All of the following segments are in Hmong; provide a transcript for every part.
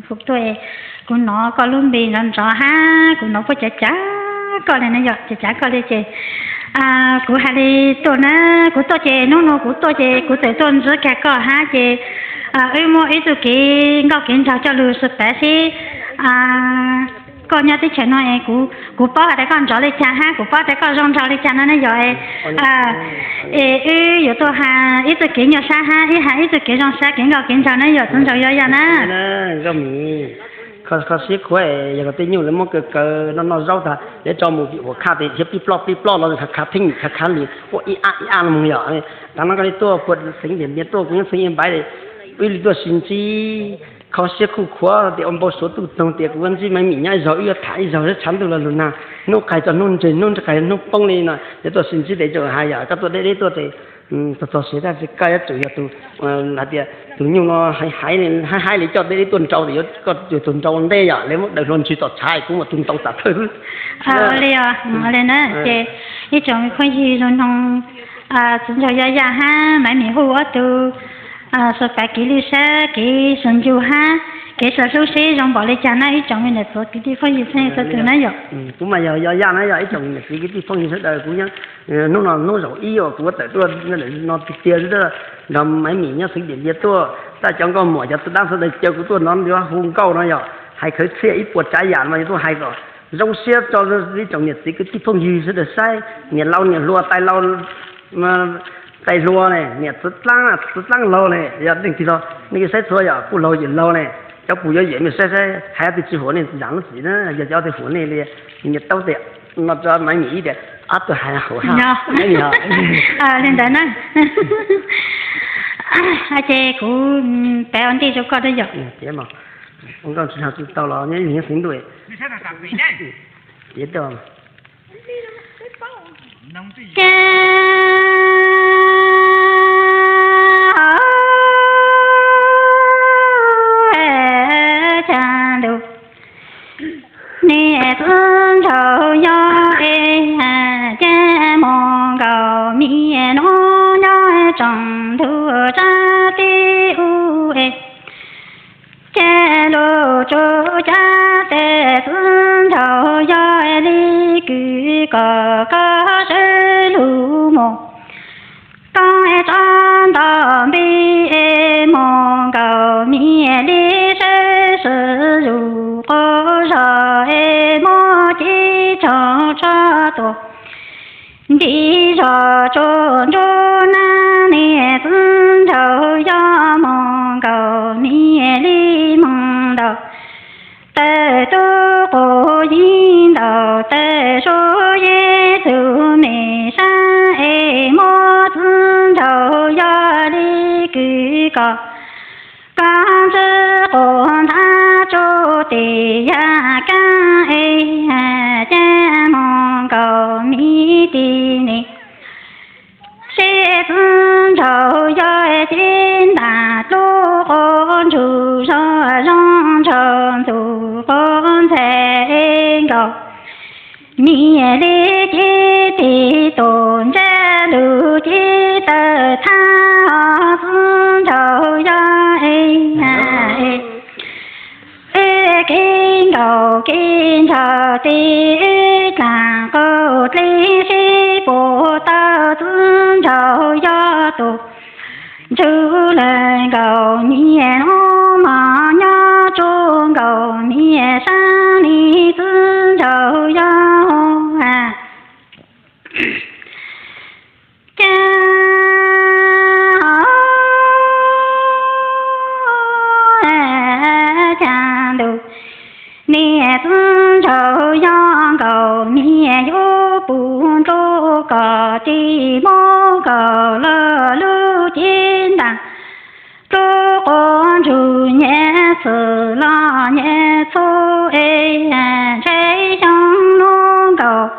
Kuv tuaj, kuv hnov koj lub npe nrov nrov hab kuv hnov puab cav cav koj li na yom, cav cav koj li ces kuv hais li tuaj na, kuv tuaj ces hnub no kuv tuaj ces kuv txawm tuaj ntsib kag koj hab ces wb muaj ib txuj kev nkauj kev nraug coj lug sib pav seb koj nyob teb chaws no es kuv paub has tas koj nrov li cas hab kuv paub tas koj zoo nraug li cas no na yom. Es wb yuav tuaj has ib txuj kev nyuaj sab hab ib has ib txuj kev zoo sab kev nkauj kev nraug na yom, txwv ntsaum Yog Yaj na. Kho siab khuav, yog koj tej nyuj lawv muab kaw kaw noj noj zaub tag lawv tso mus vim ua khaj tes thiab plij ploj plij ploj los khav khav pheej khav khav li ua ib ab ib ab los yom. Tav no koj li tuaj puag xeev Diam Npiam tuaj kuv nyob xeev Npiam Npaiv, wb li tuaj sib ntsib kho siab khuj khuav tias ua npau suav tuj toog tias kuv ntsib Maiv Mim nyob ib zaug wb yuav tham ib zaug tshav ntuj los lug nag, hnub qaij txog hnub ntseg hnub ntseg qaij hnub poob li no yuav tuaj sib ntsib tes tseem hais yom, koj tuaj deb deb tuaj tes txog txog siav tag koj yuav tsum yog tus hais tias tus nyuj no hais hais li coj deb deb tuaj nrau tes yuav koj yog tus nrau ua ntej yom, lawv muab daws hlua ntswg tom tshav kuv ua tus nrau tas thawj. Li os, li na ces ib tsoom phooj ywg zoo noo, txwv ntsaum Yog Yaj hab Maiv Mim hu ob tug sawv pav kev lwj sab kev sawv ntsug hab kev sawv hlub seb zoo npaum li cas na ib tsoom me niam txiv kwv tij phooj ywg txhua leej txhua tus na yom. Kuv mas yog Yog Yaj na yom, ib tsoom me niam txiv kwv tij phooj ywg sawv daws kuv nyob hnub no hnub zaum ib uas kuv tawm tuaj no tiag tiag xwb nrog Maiv Mim nyob xeev Diam Npiam tuaj, tab cov nkauj muam cov dab sawv daws caw kuv tuaj no yuav hu nkauj no yom, hais khawv txhiaj ib puas tsav yam mas yuav tuaj hais kom zoo siab tso ib tsoom niam txiv kwv tij phooj ywg sawv daws saib, niam laus niam hluas tais laus tais hluas ne, niam txiv dlaab txiv dlaab laug ne, yog leej twg los nej saib txhua yom, kuj laug yawm laug ne, cov pum yuav yawm nej saib saib hais ob tug tsis huam nej zam lub txim na, yog cov twg huam nej li, nej tau tes no tso Maiv Mim ib tias ob tug hais hauv hab li ntawd na. Ces kuv pev ua ntej rau koj da yom. Nkauj tsis hais tsis tau los nyob ib leeg nyob xeev ntuj. Ces cas ntuj niam txiv nraug yog es, ces mus nkaus mi nub nyob tsoom ntuj tsab teb ub es, ces lug tsuj cab tes txiv nraug yog li kws kom koj sawv lug mus. Koj tso nto npe es mus nkaus mi li sawv swm yus quas zog es muab cib rau tso tuaj. Nti zog tsuj nruab nab niam txiv nraug yog mus nkaus mi li moos ntaus tawm tub quas yig ntaus tawm suab yig txug me sab es muab txiv nraug yog li kws kom koj ntxwb quas nthab tsuj tes yaj kab es, ces mus nkaus mi ti ne. Seb txiv nraug yog cib ntas dlub quas ntsug zog zoo nraug ntxug quas ntxhais nkaus mi li cib tes tus ntsab lug cib tawm thab txiv nraug yog es, wb kev nkaus kev nraug tes wb dlaag qaug dleb seb puas tau txiv nraug yog tus ntsuj lawm nkaus mi nub mog nyob tsuj nkaus mi sab li txiv nraug yog. Cas cas ntuj niam txiv nraug yog nkaus mi yuav pum ntuj kom ris muab nkaus los lub cev ntas dlub quas ntsug nyias txwm los nyias txhub es ntshai xyoo hnub nkaus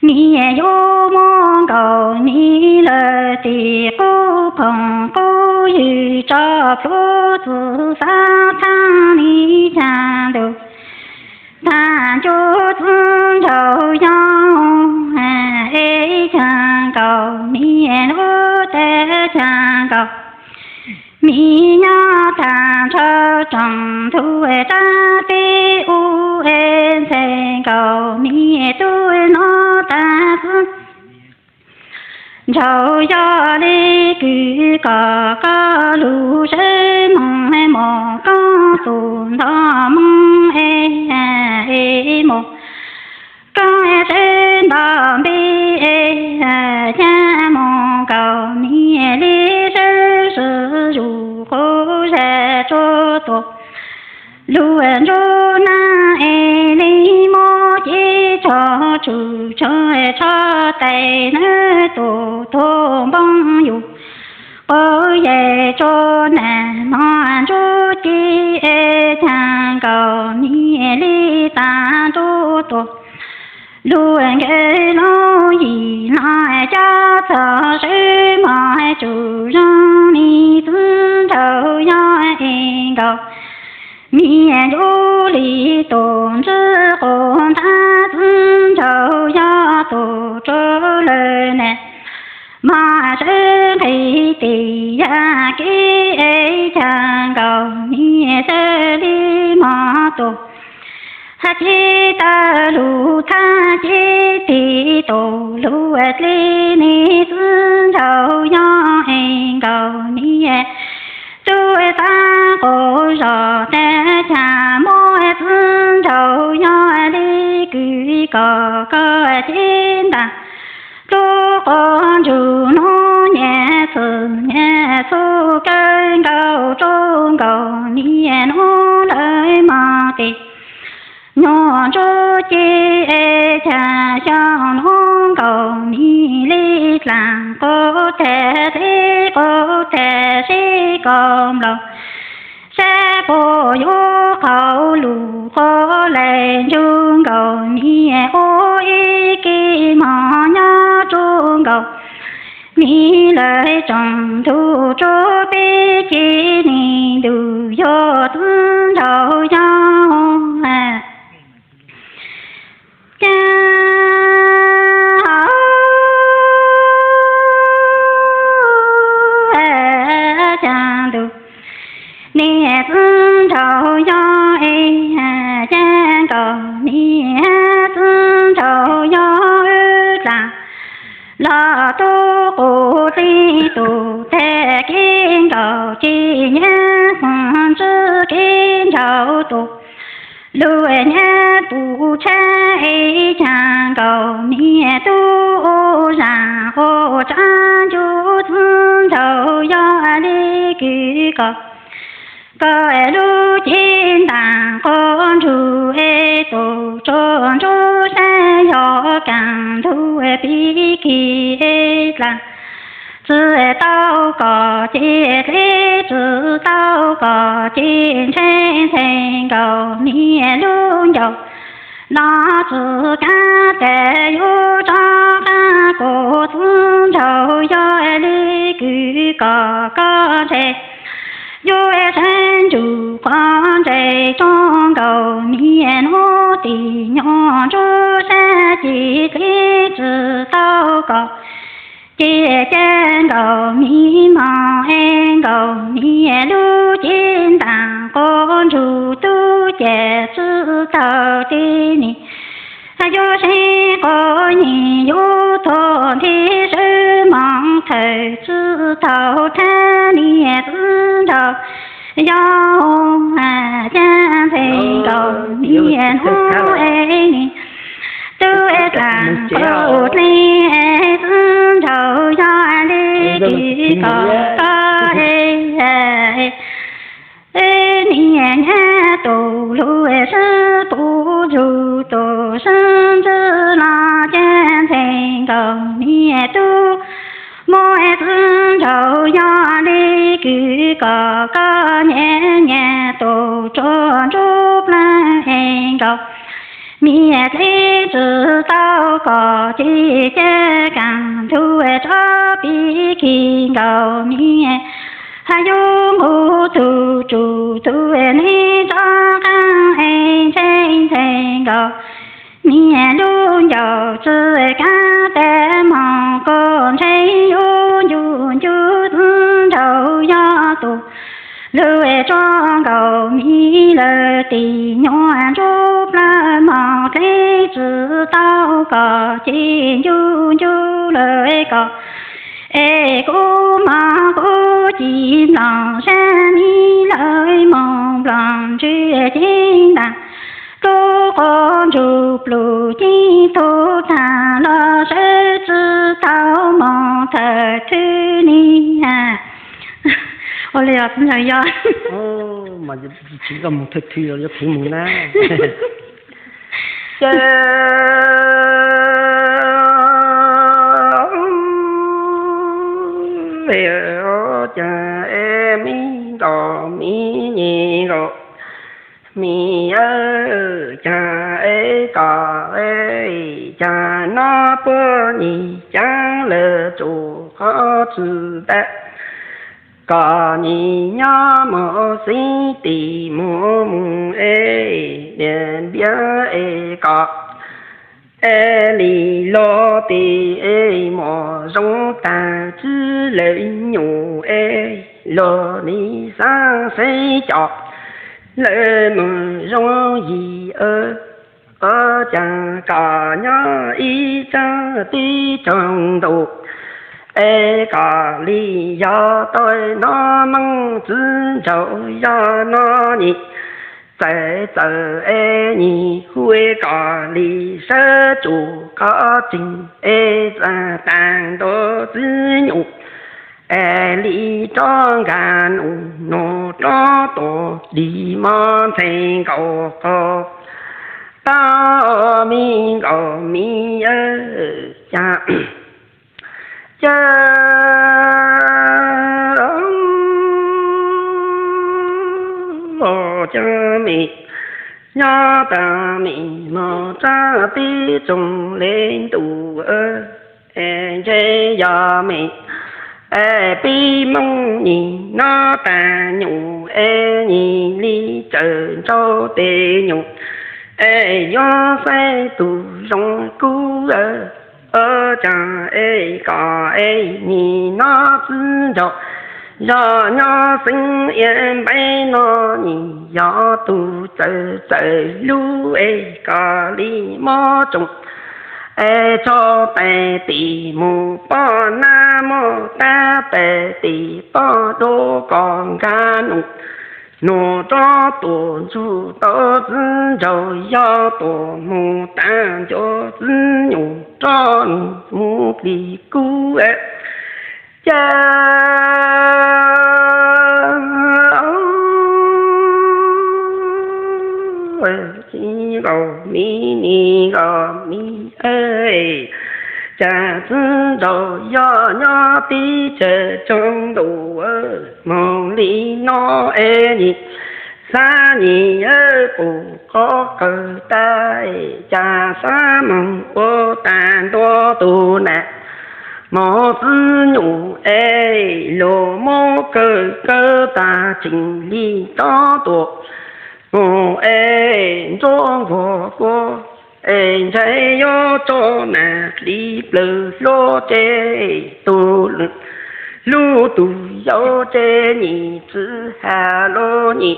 mi yuav muab nkaus mi lawm tim qub phoom qub ywg tso plhuav txwv xav thaaj li cas ntuj tag ncuj txiv nraug yog es cas nkaus mi lub teb cas nkaus mi nyob tag nrho tsoom ntug rab teb ub, ntxhais nkauj mi tub no tag xwb. Ntshaum yog li kws kom koj lug sawv moog, mos koob tus ntog moog es, es mos koob sawv nto npe es, ca moos nkauj mi li sawv swm zuj quv zag tsua tuam. Lug ntsuj naag es li mob cev tsho tsum tsho, tsho tais nawb tus tuag npoo yug quv yeg tsua naag, mob ntsuj cev es ca nkauj mi li tag ntuj tuam. Lug nkawd lub yim no cov txog sawv mos tsum zoo li txwv nraug yog es nkauj mi ncuj li tus ntswg quas ntav, txwv nraug yog tus tsua lawm na. Mos sawv nqis tis yag kev es ca nkauj mi xav li mos tuam. Hab cev tawg lug thab cev tis tus lug dle, niag txwv nraug yog es nkauj mi tub xav quas zog tag, ca mob txwv nraug yog li kws kom koj cev ntaag lub quas ntsug nub nyag txwm nyag txhub kawg nkaus rua nkauj mi nub lawm mog tes. Nyuag ntsub cev es ca xyoo nub nkauj mi li dlaag quas tag dleb quas tag sib kos nplaum, sab puag yuav qhauv lug quas laig ntsug nkauj mi ua ib ke mog nyob rua nkauj mi lawv tsoom ntug rua peb ceg, neeg ntuj yog txwv nraug yog ca, ca ntug. Niag txwv nraug yog es ca nkauj mi, txwv nraug yog wb dlaag los tub quas dle tus tag kev nkaum ces nyab xeeb ntswb kev nraug tus lug nyab puv tshab es ca nkauj mi tub ua zaam ua tsaab ncuj txwv nraug yog li kws kom koj lub cev ntaag quas ntsug es tus tsua ntsub sab yog kaam ntug pib kis es dlaag. Tsi tau koj ces dleb, tsi tau koj ces ntshai, ntshai nkauj mi lub ncauj no tsi kav tas yuav rov qaab kuas txwv nraug yog li kws kom koj ntshai. Yuav sawv ntsug quas ntseg rua nkauj mi nub tis nyuag ntsub sab ces dleb, tsi tau koj ces ca nkauj mi mog es nkauj mi lub cev ntaag quas ntsug tub ca tsi tau tes nim yuav seb quas nyem yuav tuag nti sawv moos thawm tsi tau thab niag txwv nraug yog ca ntshai nkauj mi nub es nim tub dlaag quas dle txwv nraug yog li kws kom koj niag nyab tus lug sib puv ntsug tus sib ntswj los ca ntshai nkauj mi tub muaj txwv nraug yog li kws kom koj nyab nyab tus tsua ntsub plaag es nkauj mi dleb, tsi tau koj ces ca kaam ntug rov pib kis nkauj mi hab yuav nqus tug tsum tug neeg rov qaab es ntshai, ntshai nkauj mi lub ncauj tsi kav tas moog kuas ntshai yuav ncu ncu txwv nraug yog tus lug tsua nkauj mi lawm tim nyuag ntsuj plawg mos dleb tsis tau kom ces ncu ncu lawm kom es kuv mos kuv ci nploos sab mi lawm moos nploos ntswg cev ntas rub quas ntsuj plum ceeb tug tag los sawv tsis tau moos thawm thwj niag. Ua li os txiv ntxawm yog. Mas tsis nkauj mus thwj thwj los yuav thwj mus na. Ces cas es mi nkaus mi nyi nkaus mi, cas es kom cas no puag nyi cas lawv tsuas qhov tsis tau kom nyi nyob mus xib tim mus mus es npiav npiav es kom es li los tim es muaj zoo tag tsib lawv nyuam es los li xav xeeb cov lawv mus zoo yim. Ua cas kom nyob ib txaj tib tsoog ntus es kom li yog tau no moog txiv nraug yog no nyi txawm txawm es nyi hu kom li sawv tsuas qhov tseeb es txawm tag ntua txiv nyuam es li rov nkag nus nus rov tuaj li mov ntxhee nkaus qhov tau mi nkaus mi, cas cas cas mi nyob tas mi mus txaj tib tsoog le ntuj es ntshe yog mi es pib moog nyi nyob tas nyuam es nyi li txawm nrau tes nyuam es yuav xaiv tus zoo kub. Ua cas es kom es nyi nyob txiv nraug yog nyob xeeb iab npaib no nyi yog tus txawm txawm lub es kom li mob tsoom es tso tes tim mus poj nab muaj tab tes tim poj duab kom nkag nus nus rov tuaj ntsug tau txiv nraug yog tuaj mus tag ncuav txiv nyuam rov nus mus plig kub. Cas txiv nkaus mi ni nkaus mi, cas txiv nraug yog nyob tib tsoog ntuj moog li no es nyi xav nyi pum qhov qawg tas, cas xav moog ua tag ntua tus nam moog txiv nyuam es lug mob kawg kawg tas tseem li rov tuaj moog es ntsuab nkuag kuab es ntshai yuav tso nam li plawg hlob ces tus lub tus yau ces nyi txiv has lub nyi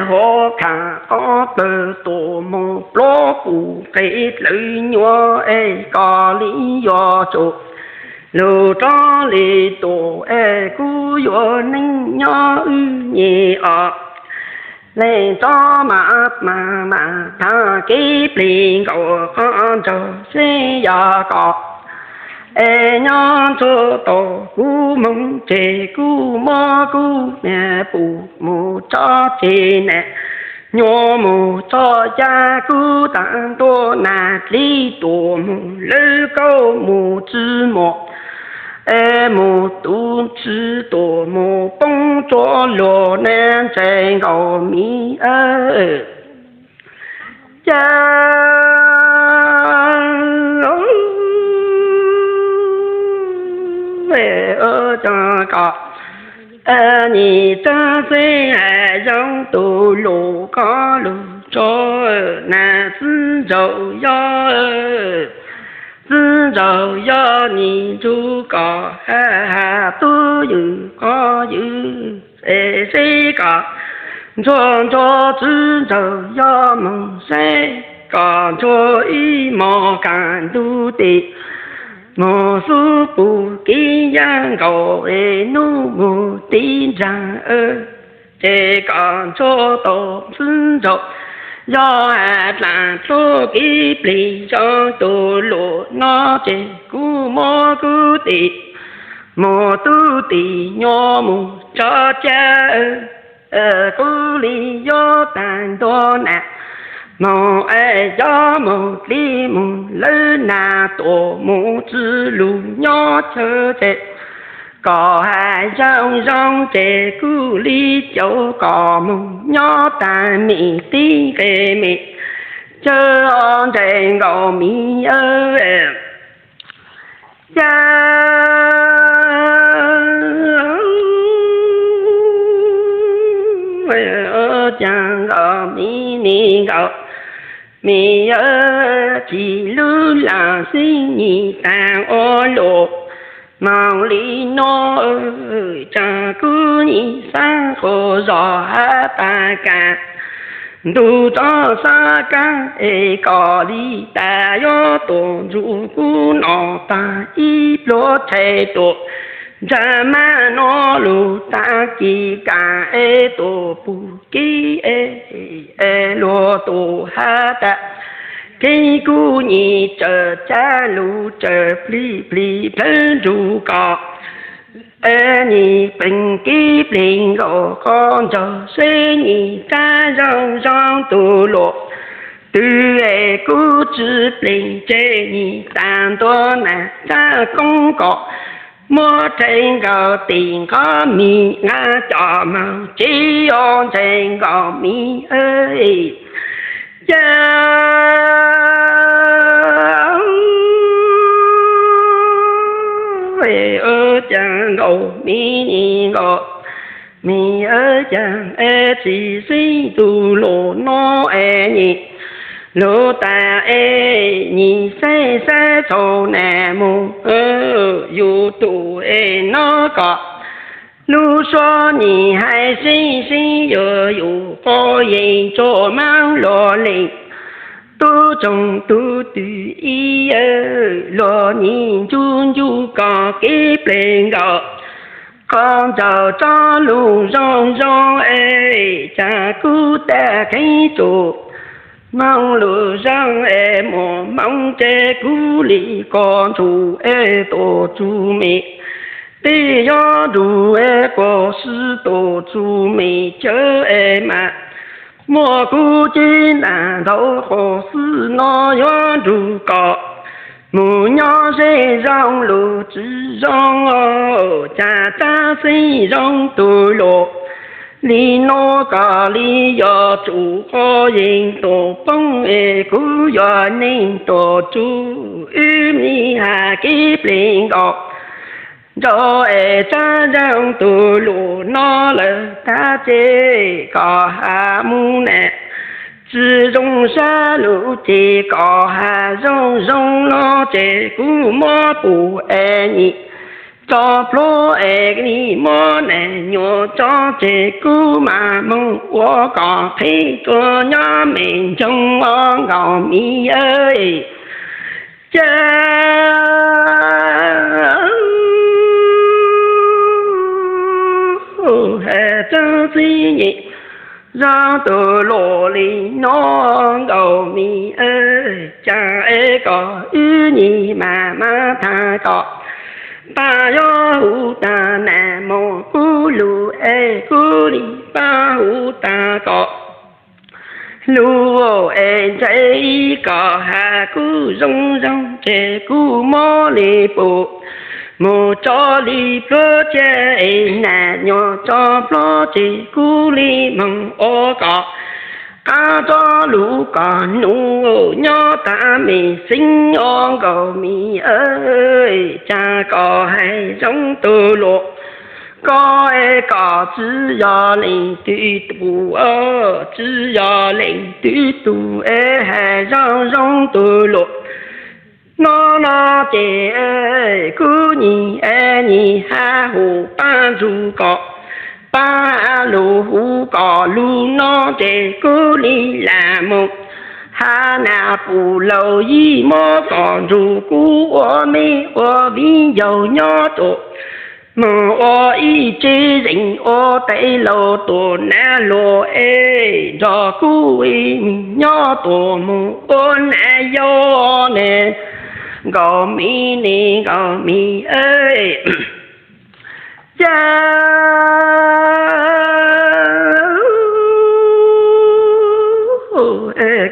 hov kham qhov plawg tuaj moog plob pum qe dlawg nyuaj es koj li yuav tsum lug rov li tuaj es kuv yuav neej nyob wb nyi os. Neeg rov mas mas mas tag kev plig nkaus qhov nraug seb yog koj es nyob ntsuag tau kuv moog tseg kuv mob kuv niag pum mus tso tseg nam nyuam mus tso yaj kuv tag ntua nam li tuaj mus lawv kauj mus tsi muaj es mus tu tsi tuaj mus poob tsuav luag neeg ntse nkaus mi. Cas cov nyi txeeb xeeb hais zoo tus lus koj lug tso nam txiv nraug yog txiv nraug yog nyi nrug koj has has tub ywm koj ywm es seb koj Ntsuag ntsuag txiv ntxawm yog moog saib, kom ntsuag ib mos kaaj ntug tim, moog xub pum kev yaaj nkaus es nub moog tib nraag, ces kom ntsuag tau txiv ntxawm yog has dlaag txuj kev plig zoo tus lug no ces kuv muab kuv tim moog tub tim nyuas moog tso cag. Kuv li yuav taag ntua na, moog es cov moog dlib moog lawv na, tuam moog tsi lug nyob chaw ces kom has zoo zoo ces kuv li caum kom moog nyob taag mej tib nqe mej, caw o ntseg nkaus mej, caw caw nkaus mej, nkaus mej, tsis lub laam xib nyis taag ua luam moog li no, caw kuv nyim xaav qhua zog hab taag kaaj ntug tso xaav kaaj es kom li tas yuav tuam ntsuj kuv no taag ib pluag tshais tuam ntsag mab no lug taag kis kaaj es tuam pum kev es luag tuam hab tas kev kuv nyim tsawm cab lug tsawm plig plig plawg nrug kom es nyim pleeg kev plig nkaus qhov ntsaug seb nyim rab zoo zoo tus luam twg es kuv tsi pleeg tseg nyim taag ntua na, rab koob kom muab rhe nkaus tim nqab mej nqa coj moog tsev o ntseg nkaus mej, caw caw nkaus mej, nkaus mej, caw es tsis xeeb tus luam no es nyim lug tas es nyim saib saib txhaum na moog yug tus es no kom lub suab nyim hais sib sib yuav yug quas yees tsuas maab luag leej tub tsoom tub twg ib yam luag nyim ncu ncu kom kev pleg nkaus qhov ntsaug tso lug zoo zoo es cas kuv tag kheev tsuas moog lug zoo es muaj moov ces kuv li ko ntsuj es tuam txug mej, tej yuav nrug es quas sib tuam txug mej cawv es mas muaj kuv cev naj ntau quas sib no yuav nrug kom moog nyob ze zoo lug tsi zoo cas rab xeeb zoo tus luam li no kom li yuav tsum quas yees tuam poob es kuv yuav neeg tuam txug wb mej has kev pleg nkaus nraug es rab zoo tus luam no lawm tag ces kom has mus na tsi zoo sab lug ces kom has zoo zoo los ces kuv muab pum es nyim tso pluag es li muab naj nyuas tso ces kuv mas moog ua kom qheb tuaj nyob mej ncoog o nkaus mej, caw has txawj txij nyem zoo tus luam li no nkaus mej, caw es kom wb nyim mas mas tag kom tas yuav huv tas naj moog kuv lug es kuv li pab huv tas kom lug es ntshai kom has kuv zoo zoo ces kuv muab li pum moog tso li pluag ces naj nyuas tso pluag ces kuv li moog ua kom qab tso lug kom nub nyob tas mej xeeb o nkaus mej, cas kom hais zoo tus luam ko es kom tsi yog leej twg tus, tsi yog leej twg tus es hais zoo zoo tus luam no no ces kuv nyim es nyim has huv pab nrug kom Ab, lug hu kom lug no ces kuv li lam moog. Hab nas pum laug yij muab kom nrug kuv ua me ua viv ncaus nyob tuaj, moog ua ib tsev zeej ua peb laug tuaj nav luag es nrog kuv ib nyob tuaj moog ua nas yau ne, Nkaus Mim ne, Nkaus Mim es. Yaj,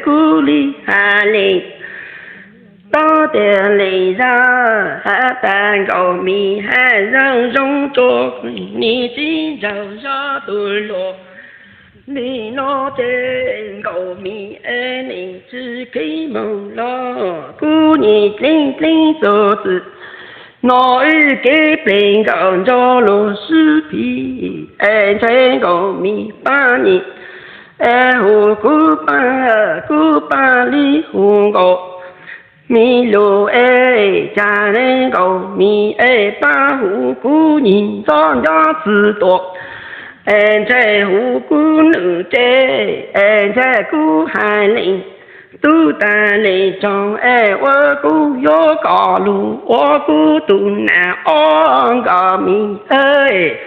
kuv li has le, tau tias le zaj has tas Nkaus Mim has zaj zoo rua kuv, nwg tsi nrug zaj tug luag. Li no ces Nkaus Mim es nwg tsi kev moog los kuv nyem dleeb dleeb txug txwm. No ib kev pleg nkaus nrug luag sib phim, es ntshai Nkaus Mim paab nyem, es hu kuv paab, kuv paab li hu Nkaus Mim lug es, cas le Nkaus Mim es paab hu kuv nyem ntxov nco txwm tuaj, es ntshai hu kuv nwg ces, es ntshai kuv has le tub taag le tsoog, es ua kuv yuav kom lug ua kuv tug nam ob Nkaus Mim es.